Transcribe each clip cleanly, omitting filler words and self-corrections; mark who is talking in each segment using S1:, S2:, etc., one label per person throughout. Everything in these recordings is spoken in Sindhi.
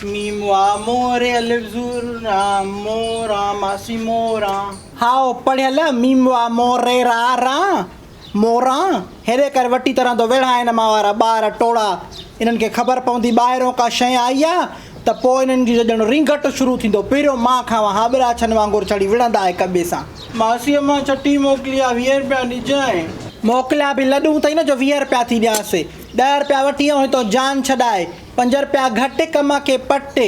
S1: ميم وا موري الف زور را موران ماسي موران. هائو پڙهيل ميم وا موري را ران موران هيڏي ڪر وٽي طرح ٿو ويڙهائين مان وارا ٻار ٽوڙا انهن کي خبر پوندي ٻاهرون ڪا شيء آئي آ ته پوء انهن جو ڄڻ رينگٽ شروع ٿيندو پهريون مان کان هاٻراڇن وانگر چڙهي وڙهندا هڪ ٻئي سان. ماسيء مان ڇٽي موڪلي آ 20 رپيا ڏجانء. موڪليا به لڏون اٿئي نه جو 20 رپيا ٿي ڏيانس. ڏهه رپيا وٺي آئون هتون جان ڇڏائي. پنج رپيا گهٽ ڪم کي پٽ.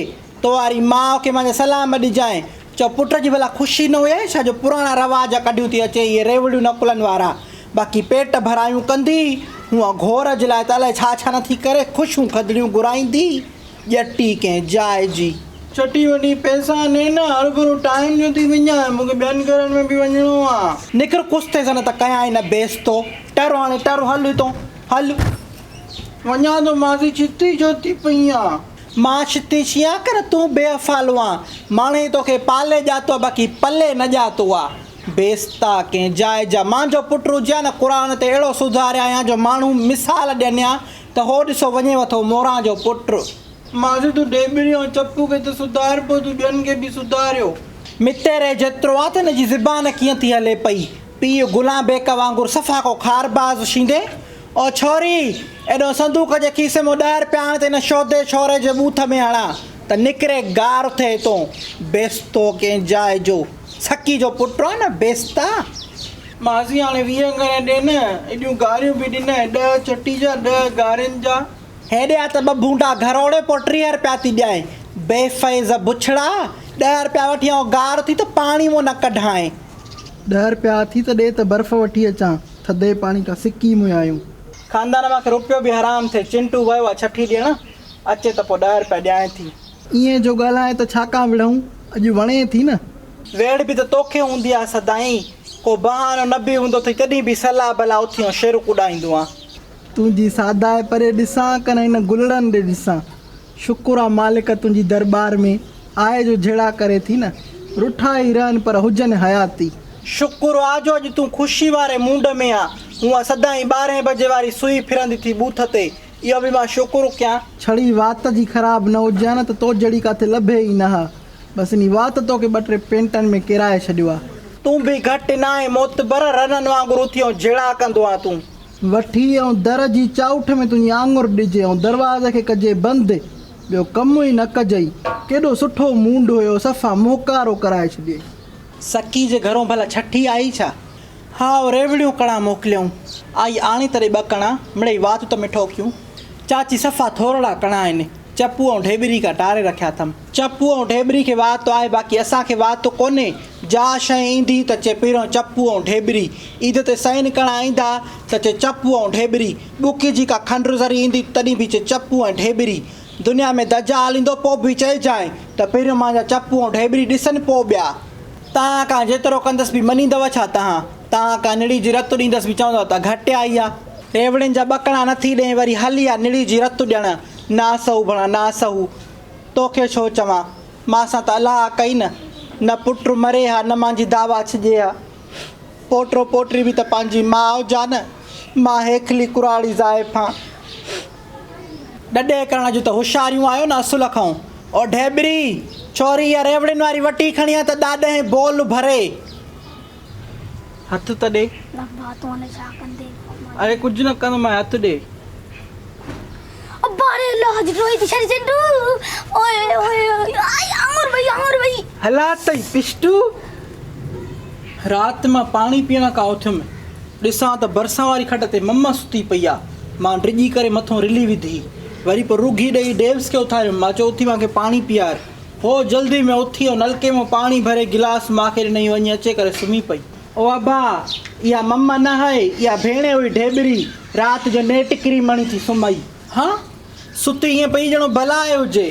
S1: تو واري ماء کي مانجا سلام ڏجانء. چئو پٽ جي ڀلا خوشي نه هئي ڇا جو پراڻا رواج ڪڍيون ٿي اچي اهي ريوڙيون نقلن وارا. باقي پيٽ ڀرايون ڪندي. هونء گهور جي لاء ته الائي ڇا ڇا نه ٿي ڪري. خوشيون کدڙيون گهرائيندي. ڄٽي ڪنهن جاء جي. ڇٽي وٺي پئسا ني نه هرڀرو ٽائيم جو ٿي وڃان مون کي ٻين گهرن ۾ به وڃڻو آ. نڪر ڪستي سان نه ته ڪيائين نه بيستو. ٽر هاڻي ٽر هل هتون هل. وڃان ٿو ماسي ڇتي ڇو ٿي پئي آن. مان ڇتي ڇيان ڪر تون بي افعالو آن. ماڻهي توکي پالي ڄاتو آ باقي پلي نه ڄاتو آ. بيستا ڪنهن جاء جا. مانجو پٽ هجي ها نه قرآن تي اهڙو سڌاريان ها جو ماڻهو مثال ڏين ها ته هو ڏسو وڃي وٿو موران جو پٽ. ماسي تون ڍيٻري ۽ چپو کي ته سڌار پوء تون ٻين کي به سڌاريو. متيري جيترو آ ته هن جي زبان ڪيئن ٿي هلي پئي. پيء گلان بيڪ وانگر صفا ڪو خارباز شيندي. او ڇوري! ايڏو صندوق جي کيسي مون ڏهه رپيا آڻ ته هن شودي ڇوري جي ٻوٿ ۾ هڻان ته نڪري گار ٿئي تون. بيستو ڪنهن جاء جو. سڪي جو پٽ آ نه بيستا. ماسي هاڻي 20 ڪري ڏي نه، ايڏيون گاريون به ڏنئه، ڏهه چٽي جا، ڏهه گارين جا. هيڏي آ ته ٻه ڀونڊا گهروڙي پوء 30 رپيا ٿي ڏيانء. بي فيض بڇڙا، ڏهه رپيا وٺي آئون گار ٿي ته پاڻي مون نه ڪڍانء. ڏهه رپيا اٿي ته ڏي ته برف وٺي اچان، ٿڌي پاڻي کان سڪي مئا آهيون. خاندان مان کي رپيو به حرام ٿئي، چنٽو ويو آ ڇٺي ڏيڻ، اچي ته پوء ڏهه رپيا ڏيانء ٿي. ائين جو ڳالهائين ته ڇاڪان وڙهون، اڄ وڻين ٿي نه. ويڙهه به ته توکي هوندي آ سدائين، ڪو بهانو نه به هوندو اٿئي تڏهن به صلاح بلا اٿي ۽ شعر ڪڏائيندو آن. تنهنجي سادائي پري ڏسان ڪن هن گلڙن ڏي ڏسان. شڪر آ مالڪ تنهنجي درٻار ۾ آء جو جهيڙا ڪري ٿي نه رٺا ئي رهن پر هجن حياتي. شڪر آ جو اڄ تون خوشي واري مونڊ ۾ آن، هونئن سدائين ٻارهين بجي واري سوئي ڦرندي ٿي ٻوٿ تي، اهو به مان شڪر ڪيان. ڇڙي وات جي خراب نه هجي ها نه ته تو جهڙي ڪاٿي لڀي ئي نه ها. بس انهي وات توکي ٻه ٽي پينٽن ۾ ڪيرائي ڇڏيو آ. تون به گهٽ ناهين معتبر، رنن وانگر اٿي ۽ جهيڙا ڪندو آن تون. وٺي ۽ در جي چائوٺ ۾ تنهنجي آڱر ڏجي ۽ دروازي کي ڪجي بند، ٻيو ڪم ئي نه ڪجئي. ڪيڏو سٺو مونڊ هيو، صفا منهن ڪارو ڪرائي ڇڏيئي. سڪي جي گهرون ڀلا ڇٺي آئي ڇا؟ هائو، ريوڙيون ڪڻا موڪليائون. آئي آڻي ته ڏي ٻه ڪڻا، مڙئي وات ته مٺو ڪيون. چاچي صفا ٿورڙا ڪڻا آهن. چپو ۽ ڍيٻري کان ٽاري رکيا اٿم. چپو ۽ ڍيٻري کي وات آهي باقي اسان کي وات ڪونهي. جا شيء ايندي ته چي پهريون چپو ۽ ڍيٻري. عيد تي سئن ڪڻا ايندا ته چي چپو ۽ ڍيٻري. ٻڪي جي ڪا کنڊ ذري ايندي تڏهن به چي چپو ۽ ڍيٻري. دنيا ۾ دجال ايندو پوء به چئجانء ته پهريون مانجا چپو ۽ ڍيٻري ڏسن پوء ٻيا. تهان کان جيترو ڪندس به مڃيندؤ ڇا تهان؟ تهان کان نڙي جي رت ڏيندس به چوندؤ ته گهٽ آئي آ. ريوڙين جا ٻه ڪڻا نٿي ڏئين وري هلي آ نڙي جي رت ڏيڻ. ناسهو ڀڻا ناسهو. توکي ڇو چوان. مان سان ته الله ڪئي نه. نه پٽ مري ها نه مانجي دعويٰ ڇڄي ها. پوٽو پوٽي به ته پنهنجي ماء جا نه. مان هيکلي ڪراڙي زائفان. ڏڏي ڪرڻ جون ته هوشياريون آهيو نه اصل کئون. او ڍيٻري! ڇوري اها ريوڙين واري وٽي کڻي آ ته ڏاڏهين بول ڀري. هٿ ته ڏي.
S2: ابا تون هاڻي ڇا ڪندين؟
S1: اڙي ڪجهه نه ڪندومانء هٿ ڏي.
S2: ابا ڙي الله جي روئي ٿي ڇڏي چنڊو. اوئي اوئي آئي آڱر وئي آڱر وئي.
S1: هلا تئي پشٽو. رات مان پاڻي پيئڻ کان اٿيم. ڏسان ته ڀرسان واري کٽ تي مما ستي پئي آ. مان ڊڄي ڪري مٿون رلي وڌي. وري پوء روگهي ڏئي ڊيوس کي اٿاريم. مان چيو اٿي مان کي پاڻي پيار. هوء جلدي ۾ اٿي ۽ نلڪي مان پاڻي ڀري گلاس مان کي ڏنائين وڃي اچي ڪري سمهي پئي. او ابا! اها مما نه هئي، اها ڀيڻي هئي ڍيٻري، رات جو نيٽ ڪريم هڻي ٿي سمهئي. هان؟ ستي ائين پئي ڄڻو بلاء هجي.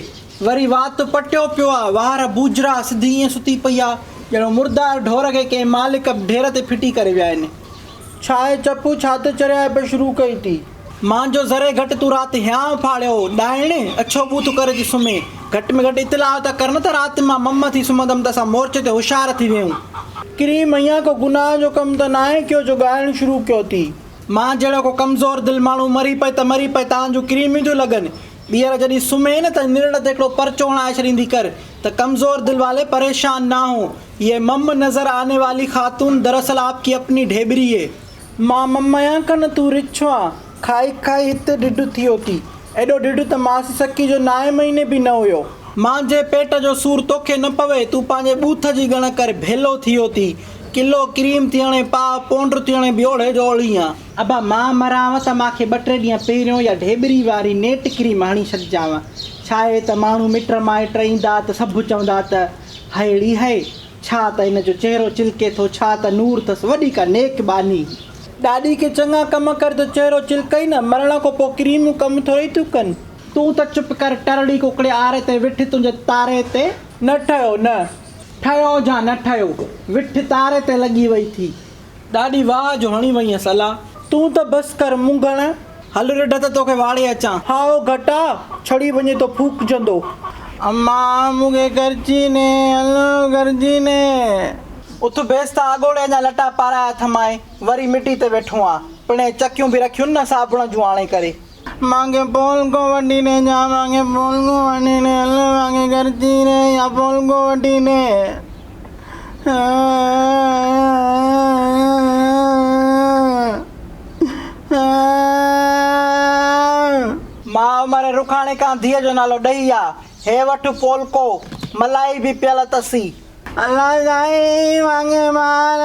S1: وري وات پٽيو پيو آ، وار بوجرا، سڌي ائين ستي پئي آ، ڄڻو مردار ڍور کي ڪنهن مالڪ ڍير تي ڦٽي ڪري ويا آهن. ڇا آهي چپو، ڇا ته چريائپ شروع ڪئي ٿي. مانجو ذري گهٽ تون رات هيانء ڦاڙيو، ڏائڻ، اڇو ٻوٿ ڪري ٿي سمهين. گهٽ ۾ گهٽ اطلاع ته ڪر نه ته رات مان مم ٿي سمهندم ته اسان مورچي تي هوشيار ٿي ويهون. ڪريم اڃا ڪو گناهه جو ڪم ته ناهي ڪيو جو ڳائڻ شروع ڪيو ٿي. مان جهڙو ڪو ڪمزور دل ماڻهو مري پئي ته مري پئي تان جون ڪريميون ٿيون لڳن. ٻيهر جڏهن سمهين نه ته نرڙ تي هڪڙو پرچو هڻائي ڇڏيندي ڪر ته ڪمزور دل والي پريشان نه هو. يه مم نظر آني والي خاتون دراصل آپ ڪي اپني ڍيٻري هي. مان مم آهيان ڪن تون رڇ آن. کائي کائي هت ڍڍ ٿيو ٿي. ايڏو ڍڍ ته ماسي سڪي جو نائين مهيني به نه هيو. مانجهي پيٽ جو سور توکي نه پوي، تون پنهنجي ٻوٿ جي ڳڻ ڪر، ڀيلو ٿيو ٿي. ڪلو ڪريم ٿي هڻي، پاء پونڊ ٿي هڻي، به اوڙهي جو اوڙهي آن. ابا مان مرانء ته مانکي ٻه ٽي ڏينهن پهريون اها ڍيٻري واري نيٽ ڪريم هڻي ڇڏجانء. ڇاهي ته ماڻهو مٽ مائٽ ايندا ته سڀ چوندا ته ههڙي هي، ڇا ته هن جو چهرو چلڪي ٿو، ڇا ته نور ٿس، وڏي ڪا نيڪ ٻانهي. ڏاڏي کي چڱا ڪم ڪر ته چهرو چلڪئي نه، مرڻ کان پوء ڪريمون ڪم ٿورئي ٿيون ڪن. تون ته چپ ڪر ٽرڙي ڪڪڙي آري تي وٺ تنهنجي تاري تي. نه ٺهيو نه ٺهيو جا نه ٺهيو، وٺ تاري تي لڳي وئي ٿي. ڏاڏي واهه جو هڻي وئينس الا. تون ته بس ڪر مونگهڻ. هل رڍ ته توکي واڙي اچان. هائو گهٽا، ڇڙي وڃي ٿو ڦوڪجندو. امان مون کي خرچي ني، هل خرچي ني. اٿ بيس تان اڳوڙي اڃا لٽا پارايا اٿمانء، وري مٽي تي ويٺو آن. پڻهين چڪيون به رکيون نه صابڻ جون آڻي ڪري. مان کي پولڪو وٺي ڏي جا مان کي پولڪو وٺي ڏي هل مان کي خرچي ڏي يا پولڪو وٺي ڏي. ماء مري رکاڻي کان ڌيء جو نالو ڏهي آ. هي وٺ پولڪو، ملائي به پيل اٿسي. الله سائين مانکي مار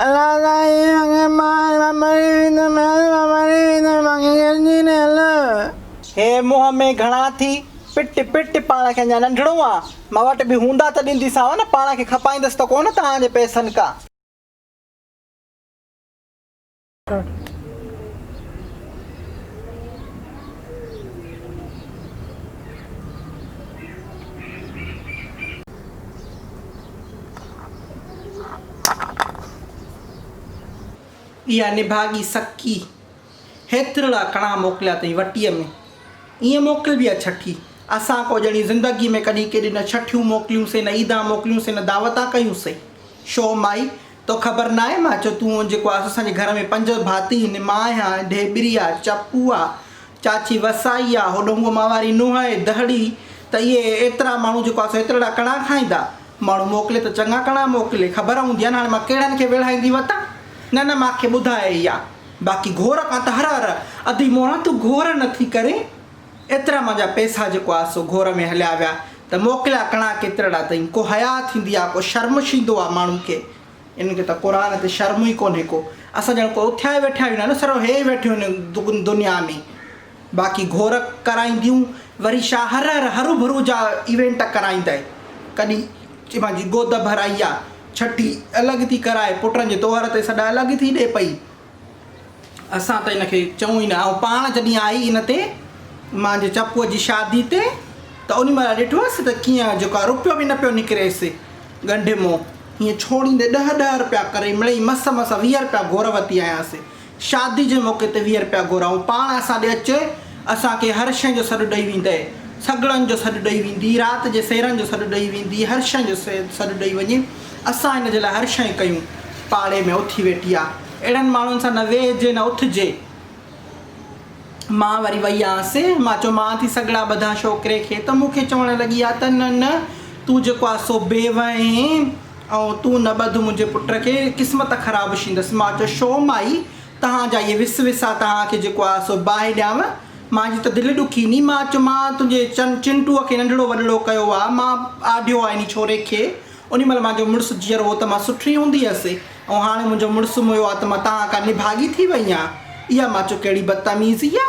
S1: الله سائين مانکي مار مان مري ويندم هل مان مري ويندم مانکي گڏجي ڏي هل. هي منهن ۾ گهڻا ٿي پٽ پٽ پاڻ کي اڃا ننڍڙو آن مان وٽ به هوندا ته ڏينديسانو نه پاڻ کي کپائيندس ته ڪونه توهان جي پئسن کان. اها نڀاڳي سڪي هيترڙا ڪڻا موڪليا اٿئي وٽيء ۾. ائين موڪلبي آ ڇٺي. اسان ڪو ڄڻي زندگي ۾ ڪڏهن ڪيڏي نه ڇٺيون موڪليون سي نه عيدان موڪليون سي نه دعوتان ڪيون سي. شو مائي، تو خبر ناهي مان چيو تون جيڪو آ اسان جي گهر ۾ پنج ڀاتي هن مان آهيان، ڍيٻري آ، چپو آ، چاچي وسائي آ، هوڏهون مان واري نونهن آهي دهڙي ته اهي ايترا ماڻهو جيڪو آ سو ايترڙا ڪڻا کائيندا. ماڻهو موڪلي ته چڱا ڪڻا موڪلي، خبر هوندي آ نه هاڻي مان ڪهڙن کي ويڙهائيندي وتان. نه نه مان کي ٻڌاء اها. باقي گهور کان ته هر هر ادي موران تون گهور نه ٿي ڪرين. ايترا منهنجا پئسا جيڪو آ سو گهور ۾ هليا ويا ته موڪليا ڪڻا ڪيترڙا اٿئي. ڪو حياء ٿيندي آ ڪو شرم شيندو آ ماڻهو کي. انهن کي ته قرآن تي شرم ئي ڪونهي ڪو. اسان ڄڻ ڪو اٿيا ئي ويٺا آهيون نه سرو هي ئي ويٺيون آهن دنيا ۾. باقي گهور ڪرائينديون وري شا هر هر هروڀرو جا ايونٽ ڪرائيندئي. ڪڏهن پنهنجي گود ڀرائي آ ڇٺي الڳ ٿي ڪرائي پٽن جي طوهر تي سڏ الڳ ٿي ڏي پئي. اسان ته ان کي چئون ئي نه. آئون پاڻ جڏهن آئي ان تي مانجي چپوء جي شادي تي ته انهي مهل ڏٺوس ته ڪيئن جيڪو آ روپيو به نه پيو نڪريس ڳنڍ مون. هيئن ڇوڙيندي ڏهه ڏهه روپيا ڪري مڙئي مس مس 20 روپيا گهور وتي آيانس. شادي جي موقعي تي 20 روپيا گهور. آئون پاڻ اسان ڏي اچي اسان کي هر شيء جو سڏ ڏئي ويندي. سڳڙن جو سڏ ڏئي ويندي، رات جي سيرن جو سڏ ڏئي ويندي، هر شيء جو سڏ ڏئي وڃي. اسان هن جي لاء هر شيء ڪيون. پاڙي ۾ اٿي ويٺي آ. اهڙن ماڻهن سان نه ويهجي نه اٿجي. مان وري وئي آنس. مان چيو مان ٿي سڳڙا ٻڌان ڇوڪري کي ته مون کي چوڻ لڳي آ ته نه نه تون جيڪو آ سو بيوه آهين ۽ تون نه ٻڌ منهنجي پٽ کي قسمت خراب شيندس. مان چيو شو مائي تهان جا اهي وس وسا تهان کي جيڪو آ سو باهه ڏيانو. مانجي ته دل ڏکي ني. مان چيو مان تنهنجي چنٽوء کي ننڍڙو وڏڙو ڪيو آ. مان آڍيو آ انهي ڇوري کي. انهي مهل مانجو مڙس جيئرو هو ته مان سٺي هوندي هيس ۽ هاڻي منهنجو مڙس ميو آ ته مان توهان کان نڀاڳي ٿي وئي آهيان. اها مان چيو ڪهڙي بدتميزي آ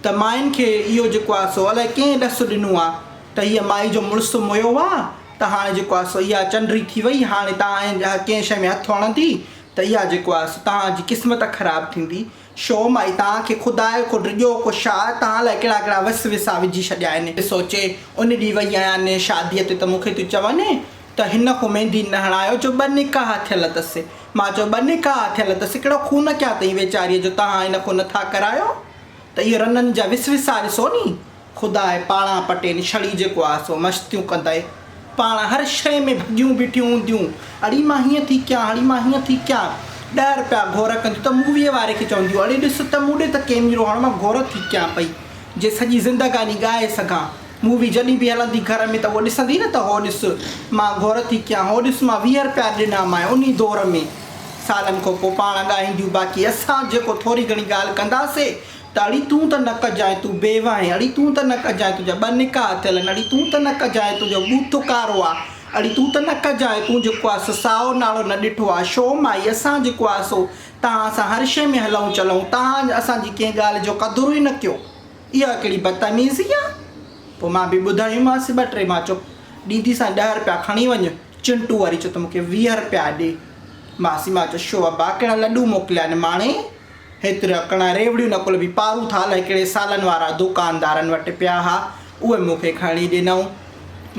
S1: ته ماين کي اهو جيڪو آ سو الائي ڪنهن ڏس ڏنو آ ته هيء مائي جو مڙس ميو آ ته هاڻي جيڪو آ سو اها چنڊري ٿي وئي هاڻي توهان ڪنهن شيء ۾ هٿ هڻندي ته اها جيڪو آ سو توهان جي قسمت خراب ٿيندي. شو مائي توهان کي خداء کان ڊڄو ڪو شاهه توهان لاء ڪهڙا ڪهڙا وس وسا وجهي ڇڏيا آهن. سوچي ان ڏينهن وئي آهيان ني شاديء تي ته مون کي ٿيون چون ته هن کان ميندي نه هڻايو جو ٻه نڪاح ٿيل اٿس. مان چيو ٻه نڪاح ٿيل اٿس ڪهڙو خون ڪيا اٿئي ويچاريء جو توهان هن کان نه ٿا ڪرايو ته اهي رنن جا وس وسا ڏسو ني. خداء پاڻان پٽين ڇڙي جيڪو آ سو مستيون ڪندئي. پاڻ هر شيء ۾ ڀڳيون بيٺيون هونديون. اڙي مان هيئن ٿي ڪيان، اڙي مان هيئن ٿي ڪيان. ڏهه رپيا گهور ڪنديون ته موويء واري کي چونديون اڙي ڏس ته مون ڏي ته ڪيميرو هڻ مان گهور ٿي ڪيان پئي جي سڄي زندگاني ڳائي سگهان. مووي جڏهن به هلندي گهر ۾ ته اهو ڏسندي نه ته هو ڏس مان گهور ٿي ڪيان هو ڏس مان 20 رپيا ڏنا مانء انهي دور ۾. سالن کان پوء پاڻ ڳائينديون باقي اسان جيڪو ٿوري گهڻي ڳالهه ڪنداسي ته اڙي تون ته نه ڪجانء تون بيوه آهين اڙي تون ته نه ڪجانء تنهنجا ٻه نڪاح ٿيل آهن اڙي تون ته نه ڪجانء تنهنجو ٻوٿ ڪارو آ اڙي تون ته نه ڪجانء تون جيڪو آ سو سائو ناڙو نه ڏٺو آ شو مائي اسان جيڪو آ سو توهان سان هر شيء ۾ هلئون چلئون توهان اسان جي ڪنهن ڳالهه جو قدر ئي نه ڪيو اها ڪهڙي بدتميزي آ پوء مان به ٻڌايومانس ٻه ٽي مان چيو ڏينديسانء ڏهه رپيا کڻي وڃ چنٽو وري چيو ته مون کي 20 رپيا ڏي. ماسي مان چيو شو ابا ڪهڙا لڏون موڪليا آهن ماڻي هيترا ڪڻا ريوڙيون نه ڪل به پارون ٿا الائي ڪهڙي سالن وارا دوڪاندارن وٽ پيا ها اهي مون کي کڻي ڏنائون.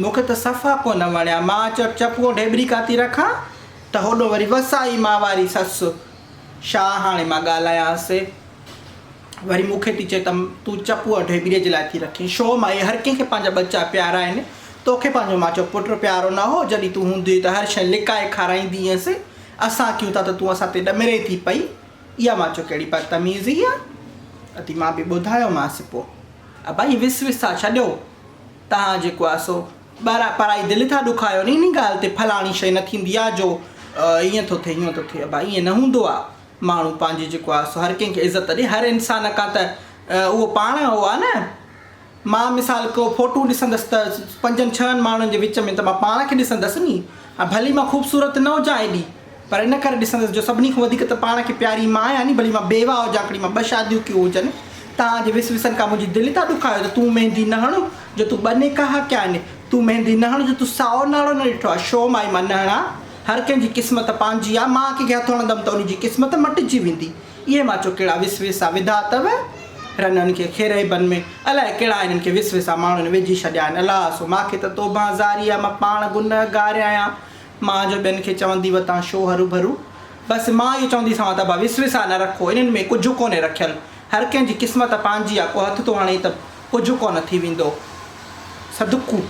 S1: مون کي ته صفا ڪونه وڻيا مان چيو چپون ڍيٻري ڪاتي رکان ته هوڏو وري وسائي مان واري سس شا هاڻي مان ڳالهايانس. وري مون کي ٿي چئي ته تون چپوء ڍيٻريء جي لاء ٿي رکين. شو مائي، هر ڪنهن کي پنهنجا ٻچا پيارا آهن. توکي پنهنجو مان چيو پٽ پيارو نه هو؟ جڏهن تون هوندي هئي ته هر شيء لڪائي کارائيندي هئس. اسان ڪيون ٿا ته تون اسان تي ڏمرين ٿي پئي. اها مان چيو ڪهڙي بدتميزي آ. ادي مان به ٻڌايومانس پوء. ابا هي وس وسا ڇڏيو. توهان جيڪو آ سو ٻرا پرائي دل ٿا ڏکايو ني انهي ڳالهه تي فلاڻي شيء نه ٿيندي آ جو ائين ٿو ٿئي هيئن ٿو ٿئي. ابا ائين نه هوندو آ. ماڻهو پنهنجي جيڪو آهي سو هر ڪنهن کي عزت ڏي هر انسان کان ته اهو پاڻ اهو آهي نه مان مثال ڪو فوٽو ڏسندس ته پنجن ڇهن ماڻهن جي وچ ۾ ته مان پاڻ کي ڏسندس ني ها ڀلي مان خوبصورت نه هجان ايڏي پر ان ڪري ڏسندس جو سڀني کان وڌيڪ ته پاڻ کي پياري مان آهيان ني ڀلي مان بيواهه هجان کڻي مان ٻه شاديون ڪيون هجن توهان جي وس وسن کان منهنجي دل ٿا ڏکايو ته تون مهندي نه هڻ جو تون ٻه نڪاح ڪيا آهن تون مهندي نه هڻ جو تون سائو ناڙو نه ڏٺو آهي شو مائي مان نه هڻان هر ڪنهن جي قسمت پنهنجي آ، مان ڪنهن کي هٿ هڻندم ته ان جي قسمت مٽجي ويندي. اهي مان چيو ڪهڙا وسوسا وڌا اٿو رنن کي خيرئبن ۾، الائي ڪهڙا هنن کي وسوسا ماڻهن وجهي ڇڏيا آهن. الا سو مان کي ته توبهان زاري آ، مان پاڻ گنهگار آهيان. مان جو ٻين کي چوندي وتان شو هروڀرو. بس مان اهو چونديسانو ته ابا وسوسا نه رکو، انهن ۾ ڪجهه ڪونهي رکيل. هر ڪنهن جي قسمت پنهنجي آ، ڪو هٿ ٿو هڻي ته ڪجهه ڪونه ٿي ويندو. صدقو.